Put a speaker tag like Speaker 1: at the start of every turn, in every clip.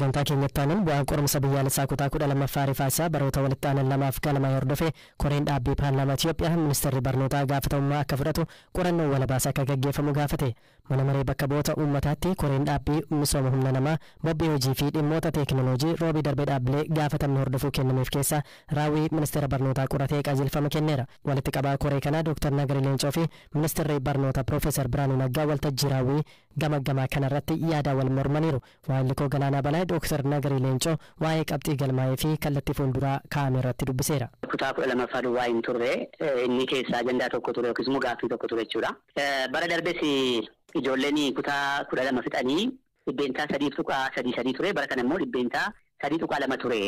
Speaker 1: Sagantaa keenyatti aanan bu'aan qorumsa biyyaalessaa kutaa 12ffaa rifaasaa baroota walitti aanan lamaaf galmaa hordofe koreen dhaabbii paarlaamaa Itiyoophiyaa ministeerri barnootaa gaafatamummaa akka fudhatu qorannoo walabaas akka gaggeeffamu gaafate. Mana maree bakka bu'oota uummataatti koreen dhaabbii misooma humna namaa, bobbii hojii fi dhimmoota teekinooloojii roobii darbee dhaabbilee gaafatamni hordofuu kennameef keessa raawwii ministeera barnootaa qoratee qajeelfama kenneera. Walitti qabaa koree kanaa Dr. Nagarii Leencoo fi ministeerri barnoota Profeesar Biraanuu Naggaa waltajjii raawwii gamaggamaa kanarratti yaada wal mormaniiru. Waa'illikoo Galaanaa Balaa Dr. Nagarii Leencoo waa'ee qabxii galmaa'ee fi kallattii fuulduraa kaa'ame irratti dubbiseera.
Speaker 2: Kutaa 12ffaa duwwaa hin turre, inni keessaa ajandaa tokko ture yookiis immoo gaaffii tokko ture jechuudha. Bara darbes ijoolleen kutaa 12 fixanii 3.33% ture. Bara kana immoo 3.2% ture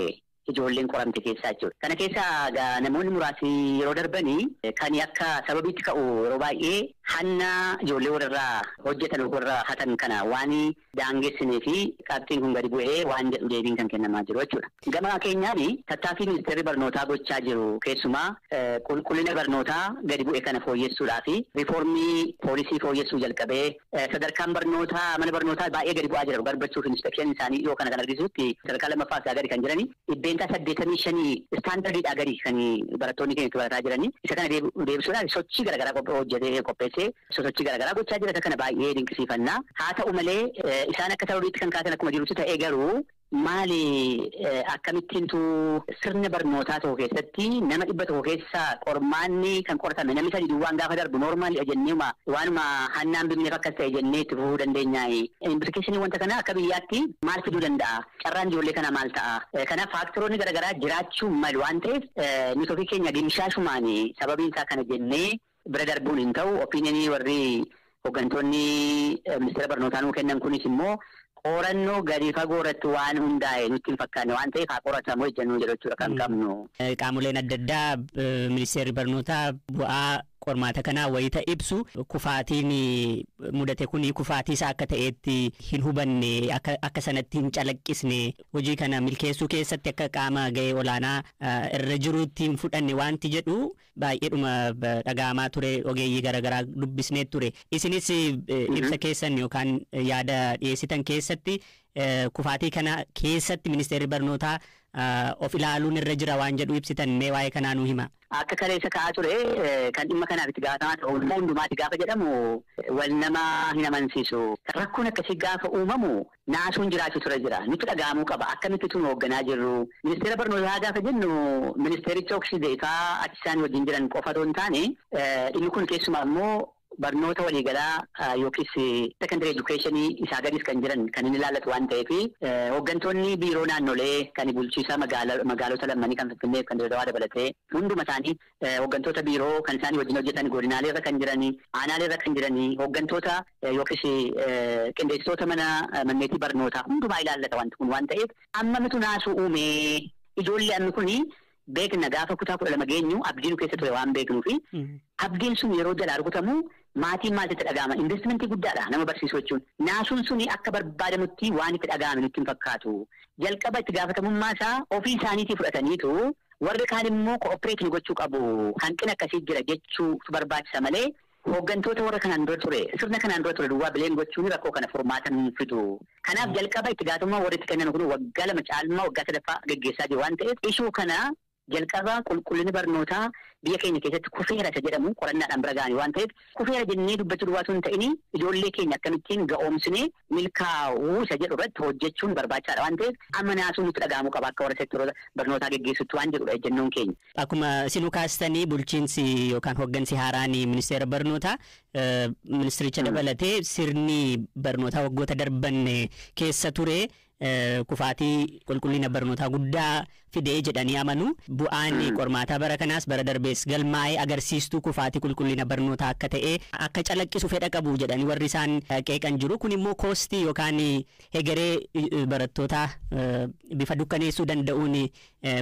Speaker 2: ijoolleen qoramte keessaa jechuudha. Kana keessaa namoonni muraasni yeroo darbanii kan akka sababiitti ka'u yeroo baay'ee hanna ijoollee warra hojjetan warra hatan kana waan daangessinee fi qabxiin kun gadi bu'ee waan jedhu deebiin kan kennamaa jiru jechuudha. Gama keenyaan tattaaffii ministeerri barnootaa gochaa jiru keessumaa qulqullina barnootaa gadi bu'e kana fooyyessuudhaa fi riifoormii poolisii fooyyessuu jalqabee sadarkaan barnootaa mana barnootaa baay'ee gadi bu'aa jira. Garbachuuf inspeekshinii isaanii dhiyoo kana kan argisiisutti sadarkaa lammaffaa isaa gadi kan jirani 85% istaandardiidhaa gadi kan barattoonni keenya itti barataa jirani. Isa kana deebisuudhaaf sochii garaagaraa hojjetee qopheessee sosochii garaagaraa gochaa jira. Isa kana baay'ee dinqisiifannaa. Haa ta'u malee isaan akka sababiitti kan kaasan akkuma jirutti ta'ee garuu maali akkamittiintu sirna barnootaa tokko keessatti nama 100 keessa qormaanni kan qoratame namni 3 duwwaan gaafa darbu noormaalidha jennee waanuma hannaan bifneef akkas ta'e jennee itti fufuu dandeenyaa. Implikeeshinii wanta kana akka biyyaatti maal fiduu danda'a? Carraan ijoollee kana maal ta'a? Kanaaf faaktoroonni garaagaraa jiraachuu malu waan ta'eef nuti ofii keenya dimshaashumaan sababiin isaa kana jennee bira darbuun hin ta'u. Opiiniyinii warri hooggantoonni ministeera barnootaa nuu kennan kunis immoo qorannoo gadi fagoo irratti waan hundaa'e nutti hin fakkaanne waan ta'eef haa qoratamu ejjennoo jedhu jechuudha kan qabnu.
Speaker 3: Qaamoleen adda addaa ministeerri barnootaa bu'aa qormaata kanaa wayita ibsu kufaatiin mudate kuni kufaatii isaa akka ta'etti hin hubanne, akka sanatti hin calaqqisne, hojii kana milkeessuu keessatti akka qaama ga'ee olaanaa irra jiruutti hin fudhanne wanti jedhu baay'eedhuma dhaga'amaa ture, ogeeyyii garaagaraa dubbisnee ture. Isinis ibsa keessan yookaan yaada dhiyeessitan keessatti kufaatii kana keessatti ministeerri barnootaa of ilaaluun irra jira waan jedhu ibsitan, mee waa'ee kanaa nuu hima.
Speaker 2: Akka kaleessa ka'aa ture kan dhimma kanaaf itti gaafatamaa ta'u hundumaatti gaafa jedhamu wal nama hin amansiisu. Rakkoon akkasii gaafa uumamu naasuun jiraachuu ture jira. Nutti dhaga'amuu qaba. Akkamitti tun hoogganaa jirru. Ministeera barnootaa gaafa jennu ministeericha oksideefaa achi isaan wajjin jiran qofa otoo hin taane dhimmi kun keessumaa immoo barnoota waliigalaa yookiis secondary education isaa gadis kan jiran kan inni ilaallatu waan ta'eef hooggantoonni biiroo naannolee kan bulchiisa magaalota lammanii kan Finfinnee kan Dirredawaa dabalatee hunduma isaanii hooggantoota biiroo kan isaanii wajjin hojjetan godinaalee irra kan jiranii aanaalee irra kan jiranii hooggantoota yookiis qindeessitoota mana manneetii barnootaa hundumaa ilaallata wanti kun waan ta'eef amma mitu naasuu uumee ijoollee ammi kuni beekna gaafa kutaa 12 geenyu abdiin keessa ture waan beeknuufi abdiin sun yeroo jalaa rukutamu maatiin maal itti dhaga'ama? Investimentii guddaadha nama barsiisuu jechuun. Naasuun suni akka barbaadamutti waan itti dhaga'ame nutti hin fakkaatu. Jalqaba itti gaafatamummaa isaa ofii isaaniitii fudhataniitu warri kaan immoo ko'opereetiin gochuu qabu. Hanqina akkasii jira jechuutu barbaachisa malee hooggantoota warra kanaan dura ture sirna kanaan dura ture duwwaa bileen gochuun rakkoo kana furmaata hin fidu. Kanaaf jalqaba itti gaafatamummaa warri itti kennan kun waggaa 2 caalmaa waggaa 3ffaa geggeessaa jiru waan ta'eef ishuu kana jalqaba qulqullinni barnootaa biyya keenya keessatti kufeera isa jedhamu qorannaadhaan bira ga'anii waan ta'eef kufeera jennee dubbachuu duwwaa osoo hin ta'in ijoollee keenya akkamittiin ga'oomsinee milkaa'uu isa jedhu irratti hojjechuun barbaachisaadha waan ta'eef amma naasuun nutti dhaga'amuu qaba akka warra sektoroota barnootaa geggeessutti waan jedhudha ejjennoon keenya.
Speaker 3: Akkuma isinuu kaastanii bulchiinsi yookaan hooggansi haaraan ministeera barnootaa ministericha dabalatee sirni barnootaa waggoota darban keessa ture kufaatii qulqullina barnootaa guddaa fidee jedhanii amanu. Bu'aan qormaataa bara kanaas bara darbees galmaa'ee agarsiistuu kufaatii qulqullina barnootaa akka ta'e akka calaqqisu fedha qabu jedhanii warri isaan qeeqan jiru. Kun immoo koostii yookaan hegeree barattootaa bifa dukkaneessuu danda'uun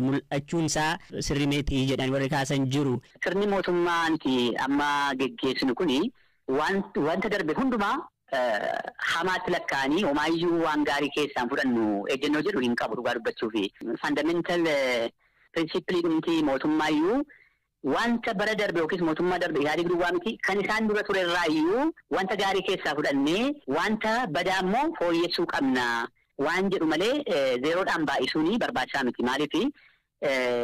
Speaker 3: mul'achuun isaa sirrii miti jedhanii warri kaasan jiru.
Speaker 2: Sirni mootummaa nuti amma geggeessinu kuni wanta darbe hundumaa hamaatti lakkaa'anii homaayyuu waan gaarii keessaan fudhannu ejjennoo jedhu hin qabu dhugaa dubbachuufi. Fundamental principle dhumti mootummaayyuu wanta bara darbe yookiis mootummaa darbe yaadii duwwaa miti kan isaan dura ture irraayyuu wanta gaarii keessaa fudhannee wanta badaa immoo fooyyessuu qabna. Waan jedhu malee zeeroodhaan baay'isuun barbaachisaa miti. Maaliif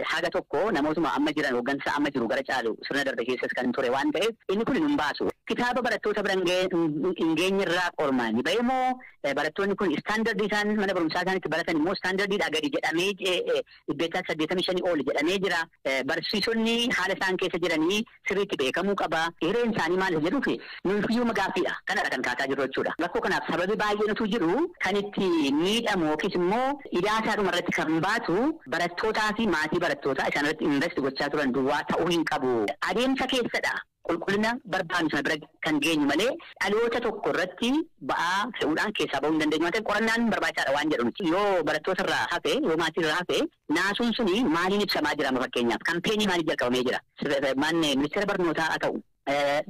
Speaker 2: haga tokko namootuma amma jiran hooggansa amma jiru gara caalu sirna darbe keessas kan ture waan ta'eef inni kun hin baasu. Kitaaba barattoota bira hin geenyerraa qormaanni ba'e moo barattoonni kun istaandardii isaan mana barumsaa isaaniitti baratan immoo istaandardiidhaa gadi jedhamee 85% ol jedhamee jira. Barsiisonni haala isaan keessa jiranii sirriitti beekamuu qaba. Hireen isaanii maal jedhuuf nuuf iyyuu gaaffiidha. Kanadha kan kaasaa jirru jechuudha. Rakkoo kanaaf sababi baay'een utuu jiru kan itti miidhamu yookiis immoo idaasaadhuma irratti kan baatu barattootaa fi maatii barattootaa isaan irratti invest gochaa turan duwwaa ta'uu hin qabu. Adeemsa keessadha. Qulqullina barbaannu sana bira kan geenyu malee dhaloota tokko irratti ba'aa fe'uudhaan keessaa bahuu hin dandeenyu. Waan ta'eef qorannaan barbaachisaadha waan jedhu miti. Yoo barattoota irraa hafe, yoo maatii irraa hafe, naasuun suni maaliin ibsamaa jira amma fakkeenyaaf? Kampeenii maaliif jalqabamee jira? Manni ministeera barnootaa haa ta'u,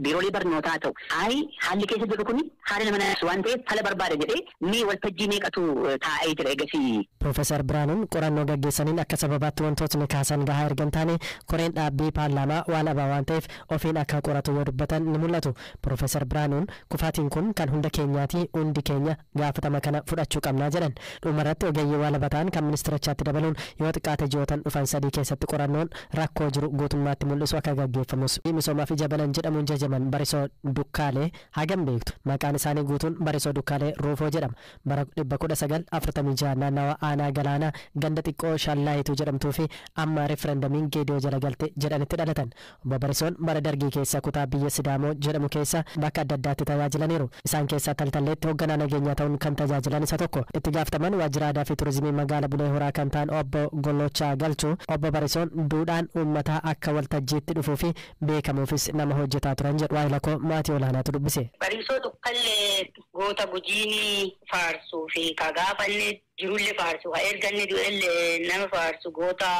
Speaker 2: biiroolee barnootaa haa ta'u, hayi haalli keessa jiru kun haala nama naasu waan ta'eef fala barbaada jedhee mee waltajjii meeqatu taa'ee jira eegasii.
Speaker 1: Piroofeesar Biraanuun qorannoo gaggeessaniin akka sababaatti wantootni kaasan gahaa erga hin taane koreen dhaabbii paarlaamaa waan dhabaa waan ta'eef ofiin akka qoratu yoo dubbatan ni mul'atu. Piroofeesar Biraanuun kufaatiin kun kan hunda keenyaati, hundi keenya gaafatama kana fudhachuu qabnaa jedhan. Dhumarratti ogeeyyii waa lama ta'an kan ministeerichaatti dabaluun yoo xiqqaate ji'ootan dhufan 3 keessatti qorannoon rakkoo jiru guutummaatti mul'isu akka gaggeeffamus. Misoomaa fi jabalan jedhamuun jajaman Barisoo Dukkaalee hagam beektu. Maqaan isaanii guutuun Barisoo Dukkaalee Ruufoo jedhama. Bara 1946 naannawa aanaa galaanaa ganda xiqqoo Shallaayituu jedhamtuu fi amma referendamiin Geediyoo jala galte jedhanitti dhalatan. Obbo Barisoon bara dargii keessa kutaa biyya Sidaamoo jedhamu keessa bakka adda addaatti tajaajilaniiru. Isaan keessaa Taltalleetti hoogganaa nageenyaa ta'uun kan tajaajilan isa tokko. Itti gaafataman waajjira aadaa fi turizimii magaalaa Bulee Horaa kan ta'an Obbo Gollochaa Galchuu Obbo Barisoon duudhaan uummataa akka waltajjiitti dhufuu fi beekamuufis nama hojjetaa turan jedhu. Waa'ee lakkoo maatii olaanaatu dubbise.
Speaker 4: Barisoo Dukkallee goota gujiinii faarsuu fi ka gaafanne jirullee faarsu, ka erganne du'ellee nama faarsu, goota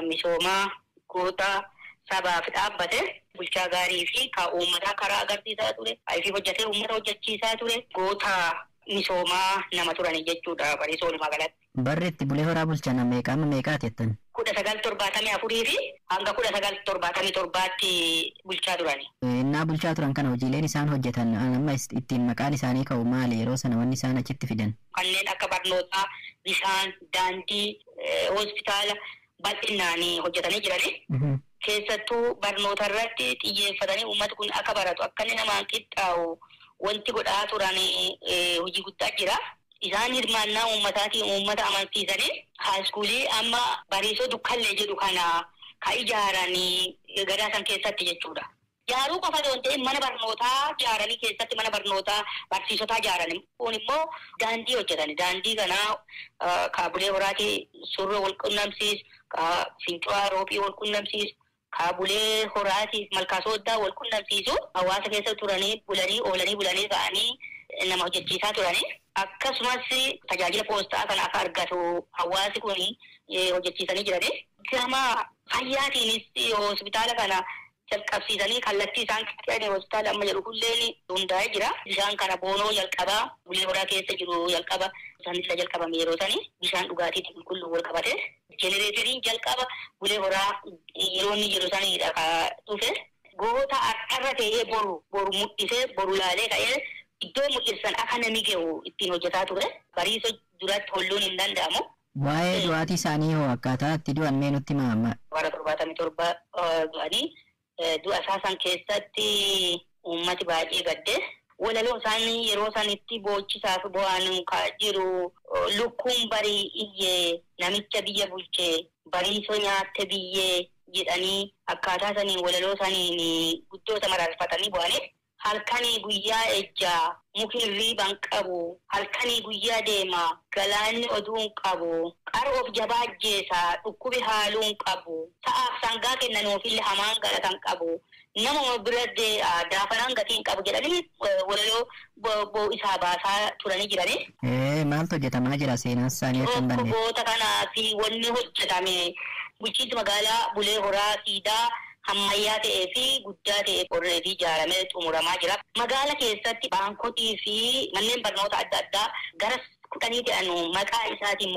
Speaker 4: misoomaa, goota sabaaf dhaabbate, bulchaa gaarii fi ka uummataa karaa agarsiisaa ture, ifii hojjetee uummata hojjechiisaa ture, goota misoomaa nama turani jechuudha Barisoo walumaa galatti.
Speaker 5: Barri itti Bulee Horaa bulchan meeqa amma meeqaati jettan?
Speaker 4: 1974 fi hanga 1977tti bulchaa turani.
Speaker 5: Innaa bulchaa turan kana hojiileen isaan hojjetan amma ittiin maqaan isaanii ka'u maali yeroo sana wanni isaan achitti fidan?
Speaker 4: Kanneen akka barnootaa, bishaan, daandii, hospitaala bal'inaan hojjetanii jirani. Keessattuu barnoota irratti xiyyeeffatanii uummati kun akka baratu akka inni namaan qixxaawu wanti godhaa turan hojii guddaa jira. Isaan hirmaannaa uummataatiin uummata amansiisanii haayiskuulii amma Barisoo Dukkallee jedhu kana ka ijaaranii gadaa san keessatti jechuudha. Ijaaruu qofa osoo hin ta'in mana barnootaa ijaaranii keessatti mana barnootaa barsiisotaa ijaaranii kun immoo daandii hojjetani. Daandii kana ka Bulee Horaatii surroo wal qunnamsiisu, ka Fincuwaa Roophii wal qunnamsiisu, ka Bulee Horaatii Malkaa Sooddaa wal qunnamsiisu hawaasa keessa turanii bulanii oolanii bulanii ka'anii nama hojjechiisaa turanii. Akkasumas tajaajila poostaa kana akka argatu hawaasi kun hojjechiisanii jirani. Gama fayyaatiinis hospitaala kana jalqabsiisanii kallattii isaan kennan hospitaala amma jedhu kulleen hundaa'ee jira. Bishaan kana boonoo jalqabaa Bulee Horaa keessa jiru jalqaba sanilla jalqabame yeroo sani bishaan dhugaatiitti qulqulluu wal qabate. Jenereeteriin jalqaba Bulee Horaa yeroo inni jiru sanidha ka dhufe. Goota har'arra ta'ee boru boru mul'isee boru laalee ka'ee iddoo mul'isan akka namni gahu ittiin hojjetaa ture. Bariisoo duratti holluun hin danda'amu.
Speaker 5: Waa'ee du'aatii isaanii hoo akkaataa itti du'an mee nutti himaa amma?
Speaker 4: Bara 77 du'anii du'a isaa san keessatti uummati baay'ee gadde. Walaloo isaanii yeroo sanitti boochisaaf bo'aan jiru lukkuun barii iyyee namicha biyya bulchee Bariisoo nyaatte biyyee jedhanii akkaataa saniin walaloo saniin guddoota mararfatanii bo'anii. Halkanii guyyaa ejjaa muki riiban qabu, halkanii guyyaa deema galaanni oduun qabu, qaroof jabaa ajjeesa dhukkubi haaluun qabu, sa'aaf sangaa kennanuufillee hamaan galatan qabu, nama bira daafanaan gatiin qabu jedhanii walaloo isaa baasaa turanii jirani.
Speaker 5: Maaltu hojjetamaa jira seenaan isaanii akka hin banne?
Speaker 4: Goota kanaa fi wanni hojjetame bulchiinsi magaalaa Bulee Horaa siidaa ammayyaa ta'ee fi guddaa ta'e already ijaaramee xumuramaa jira. Magaala keessatti baankotii fi manneen barnoota adda addaa gara 10 ta'an maqaa isaatiin